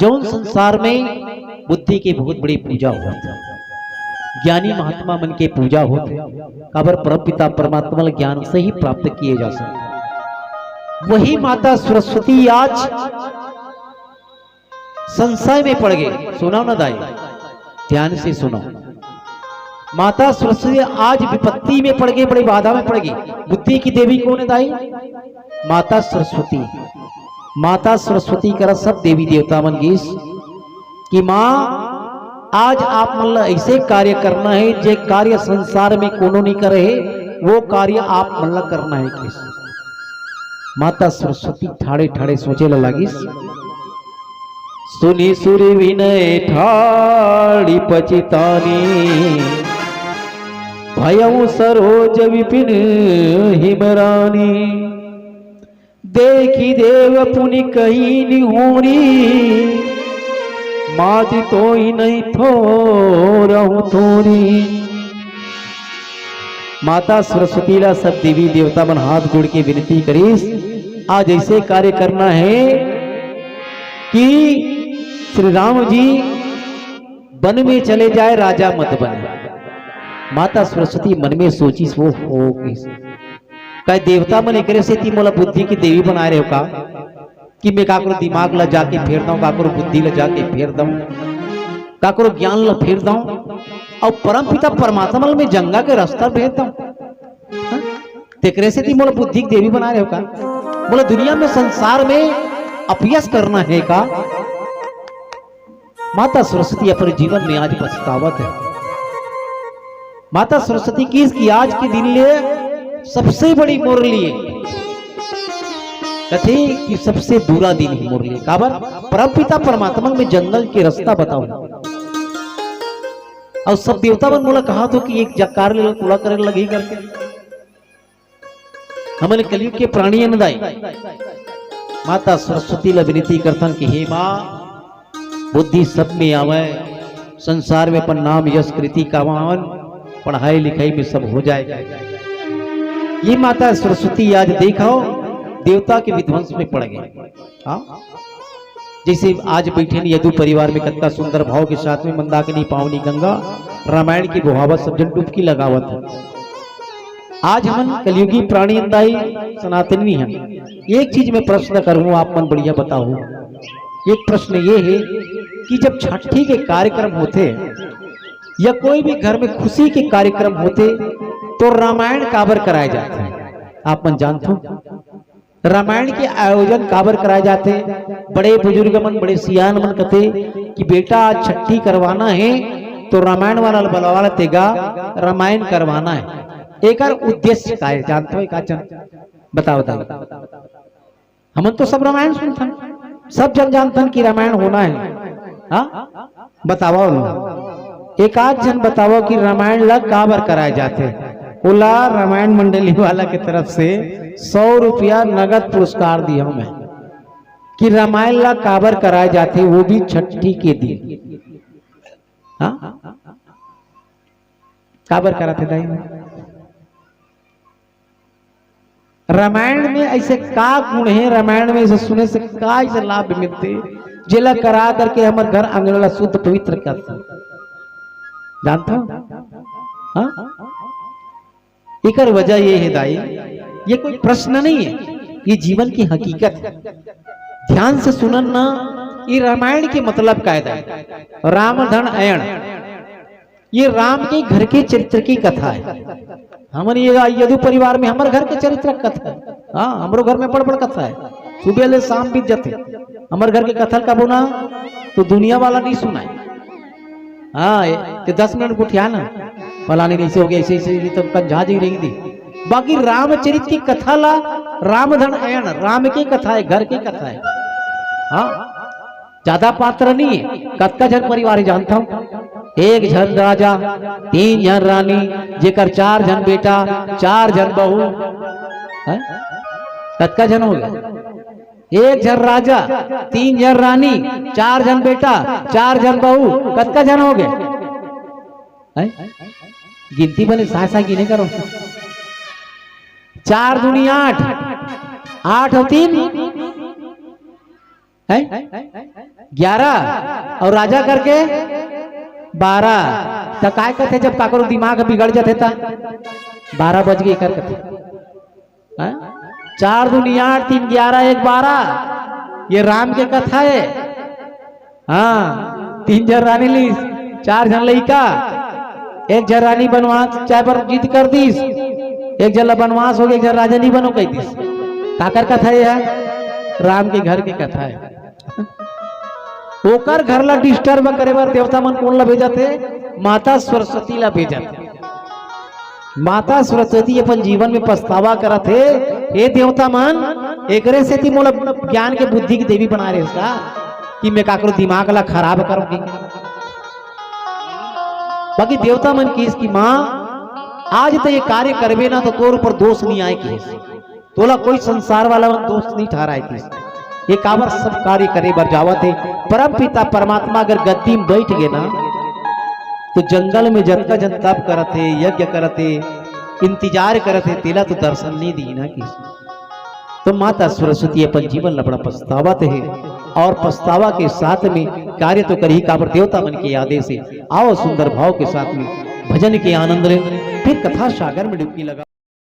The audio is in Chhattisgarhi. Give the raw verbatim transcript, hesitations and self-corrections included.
जौन संसार में बुद्धि के बहुत बड़ी पूजा होत हे, ज्ञानी महात्मा मन के पूजा होत हे, काबर परम पिता परमात्मा ल ज्ञान से ही प्राप्त किए जा सकथे। वही माता सरस्वती आज संशय में पड़ गे। सुनव ना दाई, ध्यान से सुनव। माता सरस्वती आज विपत्ति में पड़ गे, बड़ी बाधा में पड़ गे। बुद्धि की देवी कौन हे दाई? माता सरस्वती। माता सरस्वती करा सब देवी देवता मन गिस कि माँ, आज आप मन ला ऐसे कार्य करना हे, जे कार्य संसार में कोनो नहीं करे हे, वो कार्य आप मन ला करना हे। किस माता सरस्वती ठाड़े ठाड़े सोचे ला लागिस। सुनि सुर विनय ठाड़ी पचितानी, भयउ सरोज विपिन हिमरानी। देखि देव पुनि कही निहोरी, माति तोहि नहीं थोरहु थोरी। माता सरस्वती ला सब देवी देवता मन हाथ जोड़ के विनती करिस, आज ऐसे कार्य करना हे कि श्री राम जी वन में चले जाए, राजा मत बने। माता सरस्वती मन में सोचिस, वो हो किस, का देवता मन एकरे सेती मोला बुद्धि की देवी बनाए रहे हो का, कि मैं काकरो दिमाग ला जाके फेर दंव, काकरो बुद्धि ला जाके फेर दंव, काकरो ज्ञान ला फेर दंव, अउ परम पिता परमात्मा ला मैं जंगा के रास्ता भेज दंव। हाँ? तेकरे सेती मोला बुद्धि के देवी बनाए रहे हो का? मोला दुनिया में, संसार में अपयस करना हे का? माता सरस्वती अपने जीवन में आज पछतावत हे। माता सरस्वती किस कि आज के दिन ले सबसे बड़ी मोर लिए, कथे कि सबसे बुरा दिन हे मोर लिए। काबर? परमपिता परमात्मा में जंगल के रास्ता बताओ। अउ सब देवता मन मोला कहा थो कि एक जकार ले ला, तोला करे लगही करके। हमन कलयुग के प्राणी अन दाई। माता सरस्वती ला विनती करथन कि हे माँ, बुद्धि सब में आवय, संसार में अपन नाम यश कृति कमावन, पढ़ाई लिखाई में सब हो जाए। ये माता सरस्वती आज देखव, देवता के विध्वंस में पड़ गे। हाँ, जैसे आज बैठे न यदु परिवार में, कतका सुंदर भाव के साथ में मंदाकिनी पावनी गंगा रामायण की बोहावत, सब जन डुबकी लगावत हे। आज हमन कलयुगी प्राणी अन दाई, सनातनी हन। एक चीज मैं प्रश्न करूँ, आप मन बढ़िया बताओ। एक प्रश्न ये हे कि जब छठी के कार्यक्रम होथे या कोई भी घर में खुशी के कार्यक्रम होथे, तो रामायण काबर कराए जाथे? आप मन जानथो? रामायण के आयोजन काबर कराए जाथे? बड़े बुजुर्ग मन, बड़े सियान मन कथे कि बेटा, आज छठी करवाना हे, तो रामायण वाला ल बलवा ला, तेगा रामायण करवाना हे। एकर उद्देश्य का हे, जानथो? एक आध झन बताओ, बताओ। हमन तो सब रामायण सुनथन, सब जन जानथन कि रामायण होना हे। हाँ, बतावव ना, एक आध झन बतावव कि रामायण ला काबर कराए जाथे। ओला रामायण मंडली वाला के तरफ से सौ रुपया नगद पुरस्कार दिहव मैं कि रामायण ला काबर कराए जाथे, वो भी छठी के दिन। हाँ, काबर कराथे दाई? रामायण में ऐसे का गुण हे, रामायण में ऐसे सुने से का ऐसे लाभ मिलथे, जेला करा करके हमर घर आंगन ला शुद्ध पवित्र करथे? जानथो? हाँ? एकर वजह ये हे दाई, ये कोई प्रश्न नहीं हे, ये जीवन की हकीकत हे। ध्यान से सुनन ना, ये रामायण के मतलब का हे दाई? राम धन अयण, ये राम के घर के चरित्र की कथा हे। हमन ये यदु परिवार में हमर घर के चरित्र कथा हे। हाँ, हमरो घर में बड़ बड़ कथा हे, सुबह ले शाम बीत जाथे। हमर घर के कथा ल कबो ना तो दुनिया वाला नहीं सुनाए। हाँ, ये, ये दस मिनट गोठिया ना, फलानी नहीं से हो गया, ऐसे ऐसे, ये तो कंझा जी रही थी। बाकी रामचरित की कथा ला, राम धन अयण, राम की कथा हे, घर की कथा हे। हाँ, ज्यादा पात्र नहीं हे। कतका झन परिवार हे जानथव? एक झन राजा, तीन झन रानी, जेकर चार झन बेटा, चार झन बहू। हैं? कतका झन हो गया? एक झन राजा, तीन झन रानी, चार झन बेटा, चार झन बहू, कतका झन हो गए? हैं? गिनती बने साय साय गिने करो। चार दूनी आठ, आठ अउ तीन, हैं? ग्यारह अउ राजा करके बारह। त काय कथे, जब काकरो दिमाग बिगड़ जथे त बारह बज गे एकर कथे। हाँ? चार दूनी आठ, तीन ग्यारह, एक बारह। ये राम के कथा हे। हाँ, तीन झन रानी लीस, चार झन लइका, एक झन रानी बनवास जाय बर जिद कर दिस, एक झन ला बनवास हो गे, एक झन राजा नहीं बनो कह दिस। काकर कथा हे यार? राम के घर के कथा हे। ओकर घर ला डिस्टर्ब करे बर देवता मन कोन ला भेजत हे? माता सरस्वती ला भेजत हे। माता सरस्वती अपन जीवन में पछतावा करत हे, "हे देवता मन, एकरे सेती मोला ज्ञान के बुद्धि के देवी बनाय रहे का, कि मैं काकरो दिमाग ला खराब करूंगी?" बाकी देवता मन किहिस कि माँ, आज तो ये कार्य करबे ना तो तोर ऊपर दोष नहीं आय किहिस। तोला कोई संसार वाला मन दोष नहीं ठहराय किहिस। ये काबर सब कार्य करे बर जावत हे। परम पिता परमात्मा अगर गद्दी में बैठ गे ना, तो जंगल में जतका जन तप करत हे, यज्ञ करत हे, इंतजार करत हे, तेला तो दर्शन नहीं दी ना किहिस। तो माता सरस्वती अपन जीवन ला बड़ा पछतावत हे अउ पछतावा के साथ में कार्य तो करही, काबर देवता मन के आदेश हे। आओ सुंदर भाव के साथ में भजन के आनंद ले, फिर कथा सागर में डुबकी लगा।